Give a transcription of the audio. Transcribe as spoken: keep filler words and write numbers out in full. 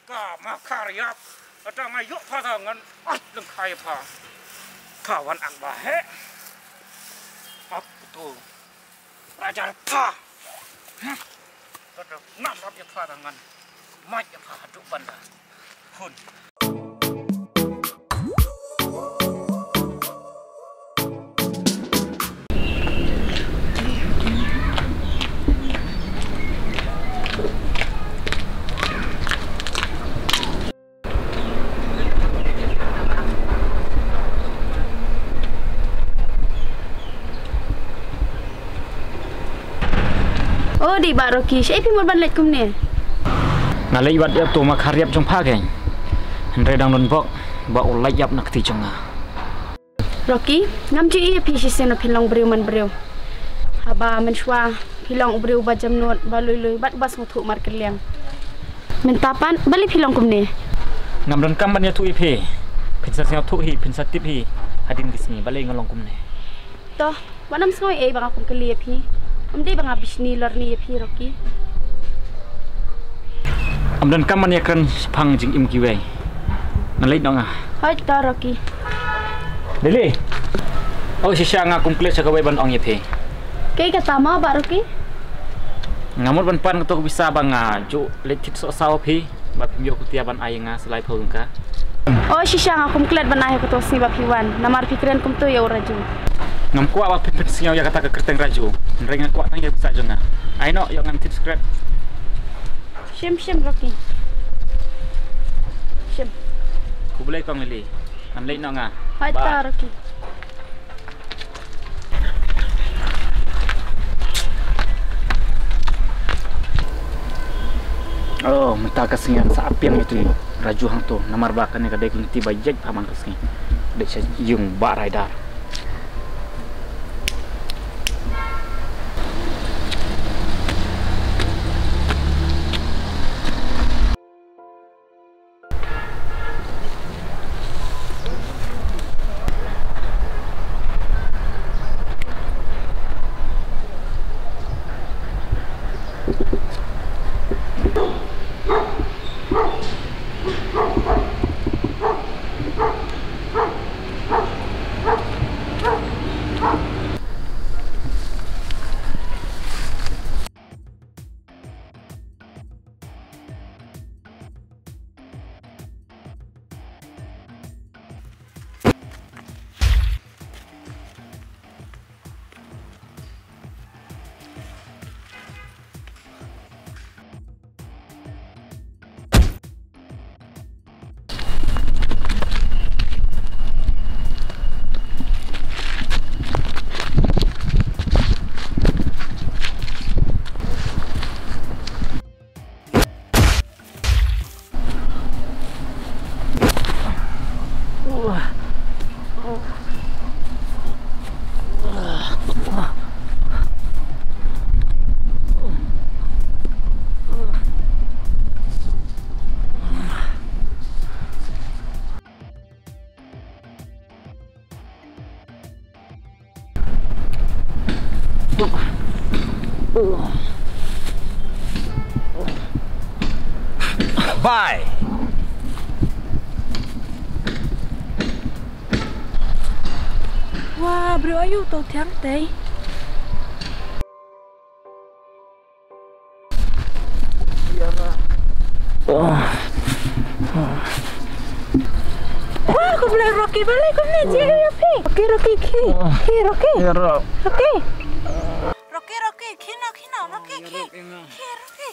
Ka ma kar ïap. Ata nga ïoh pha ta ngan ait leng khai pha. Ka wan ang ba he. Ap tu. Rajar pha. Hmm. Ata ngam rap ïa pha ta ngan. Mait ïa pha haduh ban da. Hun. O dei Bah Rocky, shaei phi mut ban leit kumne? Nga leit wad ïa uto ma kharïap jong pha kein. Hynrei dang don bok ba u leit ïap na kti jong nga. Rocky, ngam ju ïohi ïa phi shisien ba phin long briew man briew. Haba mynshuwa phi long u briew ba jemnud, ba lui lui bad ba sngewthuh markylliang. Mynta pat balei phi long kumne? Ngam donkam ban ïathuh ïa phi. Phin sa sngewthuh hi, phin sa tip hi hadien ki sngi balei nga long kumne. To, wat nym sngew ei ei ba nga kum kylli ïa phi. Ym dei ba nga bishni lorni ïa phi Rocky. Ngam donkam ban ïakren shaphang jingim kiwei. Ngan leit noh nga. Hooid to Rocky. Lily. Oh shisha nga kum klet sha kawei ban ong ïa phi. Kaei kata mo Bah Rocky? Nga mut ban pan kato ka pisa ba nga ju leit thied soh saw phi. Ba phim ïoh khutia ban ai ïa nga sa laiphew tyngka. O shisha nga kum klet ban ai ha kato sngi ba phi wan. Namar phi kren kumto ïa u Raju. Ngam kwah ba phin pynsngew ïa kata ka kyrteng Raju. Hynrei nga kwah tang ïa ka pisa jong nga. Ai noh ïoh ngan thied skret. Shim shim Rocky. Shim. Khublei kong Lily. Ngan leit noh nga. Hooid to Rocky. Oh, mynta ka sngi ngan sa ap biang ïa uto u Raju hangto namar ba kane ka dei ka lynti ba ïeit bha man ka sngi. Dei sha ïing Bah Raidar. Bye. Wah, briew aïu to thiang tei. Wah, kumne Rocky, balei kumne, jia ïa phi. Rocky, Rocky, khi, khi, Rocky. Rocky. Rocky, Rocky, khi no, khi no, Rocky, khi, khi, Rocky.